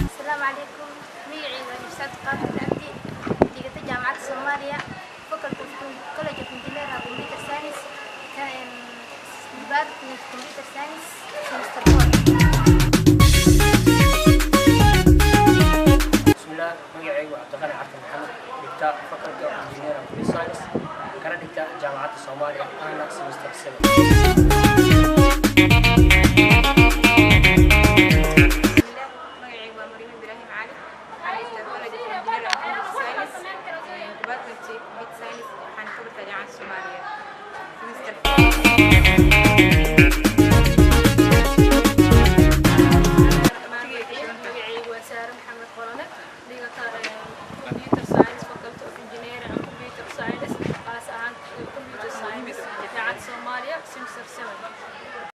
Asalaamu calaykum. Magacayga waa Nifsaad Qaadir Cabdi, dhigata Jaamacadda Soomaaliya, Faculty of College of Engineering and Computer Science, Department of Computer Science, semester 4. Bismillaah, magacaygu waa Cabdiqani Cabdi Maxamed, dhigta Faculty of Engineering and Computer Science, kana dhigta Jaamacadda Soomaaliya, ahna semester 7.